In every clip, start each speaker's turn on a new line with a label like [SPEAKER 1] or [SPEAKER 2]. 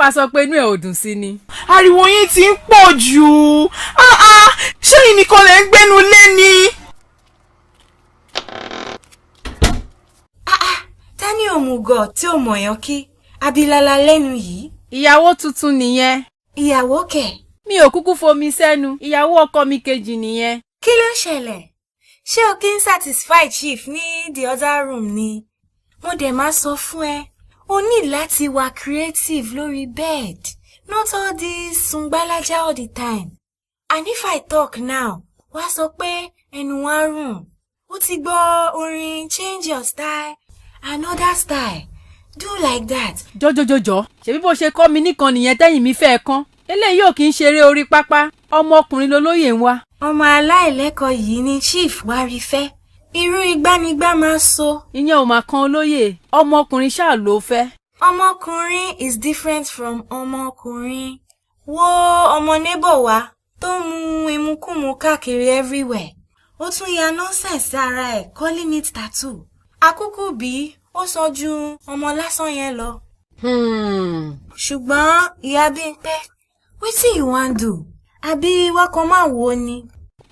[SPEAKER 1] Wàá sọ pé inú ẹ ò dùn sí ni.
[SPEAKER 2] Ariwo yín ti ń pọ̀ jù. Ah, ah, ṣé ẹ̀yin nìkan lẹ ń gbénu lé ni?
[SPEAKER 3] Ta ni òmùgọ̀ tí ò mọ̀yàn kí abilala lẹ́nu yìí?
[SPEAKER 1] Ìyàwó tuntun nìyẹn.
[SPEAKER 3] Ìyàwó kẹ̀?
[SPEAKER 1] Mi ò kúkú fomi sẹ́nu, ìyàwó ọkọ mi kejì nìyẹn.
[SPEAKER 3] Kí ló ṣẹlẹ̀? Ṣé o kí ń satisfy chief ní the other room ni? Mo dẹ̀ máa sọ fún ẹ, o ní láti wà creative lórí bed, not all this sungbalaja all the time. And if I talk now, wàá sọ pé ẹnu wa rùn. Ó ti gbọ́ orin "Change your style, another style, do like that."
[SPEAKER 1] Jọjọjọjọ, ṣebí bó ṣe kọ́ mi nìkan nìyẹn tẹ́yìn mi fẹ́ẹ́ kán. Eléyìí ò kì í ṣeré orí pápá, ọmọkùnrin lolóyè ń wá.
[SPEAKER 3] Ọmọ aláìlẹ́kọ̀ọ́ yìí ni chief wá rí fẹ́. Irú igbánigbá máa so.
[SPEAKER 1] Ìyẹn ò mà kan olóyè, ọmọkùnrin ṣáà ló fẹ́.
[SPEAKER 3] Ọmọkùnrin is different from ọmọkùnrin. Wo ọmọ neighbor wa tó ń mu ìmukúmu káàkiri everywhere. Ó tún ya nonsense ara ẹ̀, calling it tattoo. Àkúkú bí ó sọ ju ọmọ lásán yẹn lọ. Ṣùgbọ́n ìyá Bímpé, wetin you wan do? Àbí wákan máa wo ni?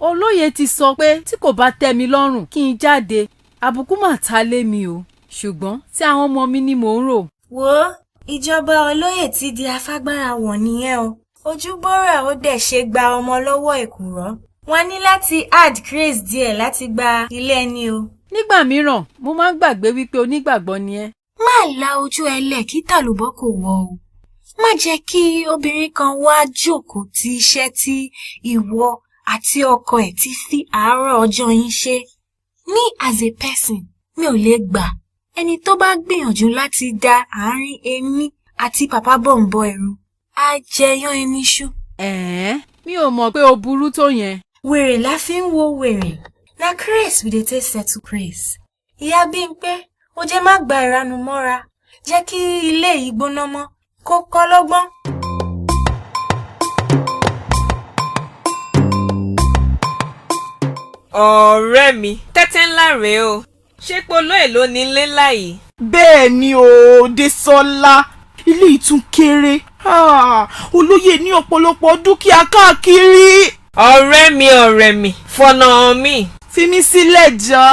[SPEAKER 1] Olóyè ti sọ pé tí kò bá tẹ́ mi lọ́rùn kí n jáde. Àbùkù mà ta lé mi o, ṣùgbọ́n tí àwọn ọmọ mi ni mò ń rò.
[SPEAKER 3] Wo, ìjọba olóyè ti di afágbára wọ̀ nìyẹn o. Ojúbọ́rà ó dẹ̀ ṣe gba ọmọ lọ́wọ́ èkùrọ́. Wọ́n ní láti add craze díẹ̀ láti gba ilé ẹni o.
[SPEAKER 1] Nígbà mìíràn, mo máa ń gbàgbé wípé onígbàgbọ́ ni ẹ́.
[SPEAKER 3] Má la ojú ẹ lẹ̀ kí tàlùbọ́ kò wọ̀ o. Má jẹ́ kí obìnrin kan wá jókòó ti iṣẹ́ tí ìwọ àti ọkọ ẹ̀ ti fi àárọ̀ ọjọ́ yín ṣe. Me as a person, mi ò lè gbà ẹni tó bá gbìyànjú láti da àárín èmi àti pàpá bọ̀m̀bọ̀ ẹ̀rù á jẹyán ẹni ṣú.
[SPEAKER 1] Ẹ̀ẹ́n, mi ò mọ̀ pé o burú tó yẹn.
[SPEAKER 3] Wèrè la fi ń wo wèrè. Na craze we dey take settle craze. Ìyá Bímpé, ó jẹ́ má gba ìranu mọ́ra, jẹ́ kí ilé yìí gbóná mọ́ kó kọ́ lọ́gbọ́n.
[SPEAKER 4] Ọ̀rẹ́ mi, tẹ́tẹ́ ńlá rèé o. Ṣé polóyè ló ní ilé ńlá yìí?
[SPEAKER 2] Bẹ́ẹ̀ ni o, Désọ́lá, ilé ìtún kéré. Ah, olóyè ní ọ̀pọ̀lọpọ̀ dúkìá káàkiri.
[SPEAKER 4] Ọ̀rẹ́ mi, ọ̀rẹ́ mi, fọ̀nà mi.
[SPEAKER 2] Fi mí sílẹ̀ jọ.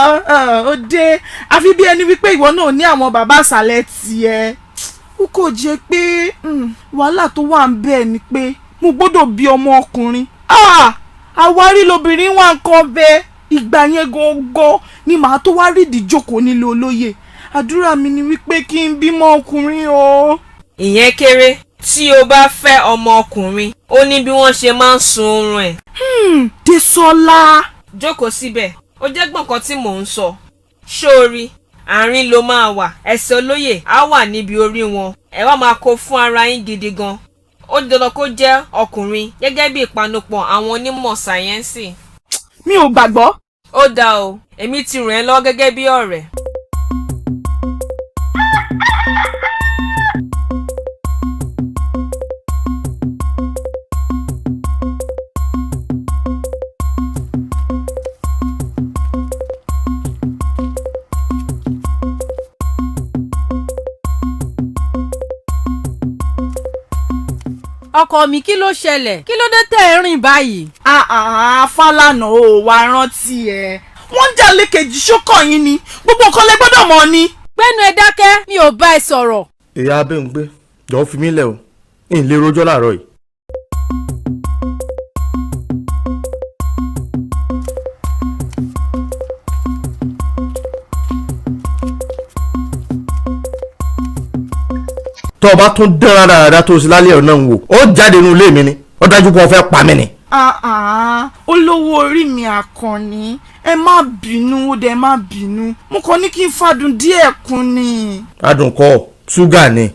[SPEAKER 2] Ó dé àfi bí ẹni wípé ìwọ náà ní àwọn bàbá àṣàlẹ̀ tiẹ̀. Ó kò jẹ́ pé wàhálà tó wà ń bẹ̀ ni pé mo gbọ́dọ̀ bí ọmọ ọkùnrin. Ah, àwárí lobìnrin wà nǹkan bẹ́ẹ̀. Ìgbà yẹn gangan ni màá tó wá rídìí jókòó nílé olóyè. Àdúrà mi ni wípé kí n bímọ ọkùnrin o.
[SPEAKER 4] Ìyẹn kéré. Tí o bá fẹ́ ọmọ ọkùnrin, ó ní bí wọ́n ṣe máa ń sun oorun ẹ̀.
[SPEAKER 2] Désọ́lá.
[SPEAKER 4] Jókòó síbẹ̀, ó jẹ́ gbọ̀n kan tí mò ń sọ. Sórí àárín ló máa wà, ẹsẹ̀ olóyè á wà níbi orí wọn, ẹ wá máa kó fún ara yín gidi gan. Ó di dandan kó jẹ́ ọkùnrin gẹ́gẹ́ bí ìpanupọ̀ àwọn onímọ̀ sáyẹ́ǹsì.
[SPEAKER 2] Mi ò gbàgbọ́.
[SPEAKER 4] Ó dáa o, èmi ti ràn ẹ́ lọ́wọ́ gẹ́gẹ́ bí ọ̀rẹ́.
[SPEAKER 1] Ọkọ mi, kí ló ṣẹlẹ̀? Kí ló dé tẹ̀ ẹ́ rìn báyìí?
[SPEAKER 2] Àà, Fálànà, ò wá rántí ẹ, wọ́n ń jà lékejì ṣókàn yín ni, gbogbo nǹkan lẹ gbọ́dọ̀ mọ̀ ni.
[SPEAKER 1] Gbẹ́nu ẹ dákẹ́, mi ò bá ẹ sọ̀rọ̀.
[SPEAKER 5] Ìyá Abẹ́ǹgbé, jọ̀ọ́ fi mí lẹ̀ o, n lè rojọ́ láàárọ̀ yìí. Tó o bá tún dán rádaràda tó o sì lálẹ́ ọ̀nà ń wò ó jáde nínú ilé mi ni, ó dájú pé o fẹ́ pa mí ni.
[SPEAKER 2] Àà, olówó orí mi àkànní, ẹ má bínú, ó dẹ má bínú, mo kàn ní kí n fàdùn díẹ̀ kún ni.
[SPEAKER 5] Adùn kọ́, ṣúgà ni.